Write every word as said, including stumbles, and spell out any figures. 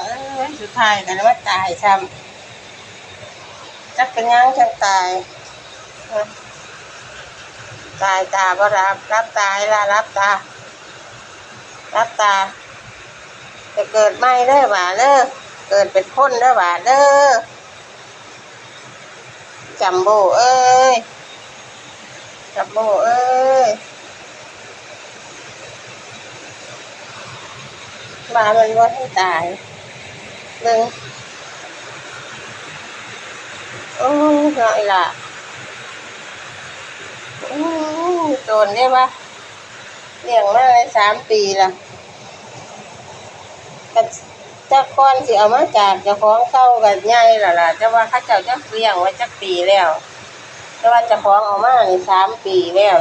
เอ้ย สุดท้ายก็เลยมาตายซ้ำ จักเป็นหยังจังตาย ตายตาบ่หลับ หลับตาละ หลับตา หลับตา จะเกิดใหม่เด้อหว่าเด้อ เกิดเป็นคนเด้อหว่าเด้อ จัมโบ้เอ้ย จัมโบ้เอ้ย ว่ามันบ่ให้ตาย เบิ่ง โอ้ย น้อยล่ะ อืม โตนได้วะ เลี้ยงมาได้สามปีละ ก็ แต่ก่อนสิเอามาจากเจ้าของเก่าก็ใหญ่แล้วล่ะ แต่ว่าเขาเจ้าจักเลี้ยงไว้จักปีแล้ว แต่ว่าเจ้าของเอามานี่สามปีแล้ว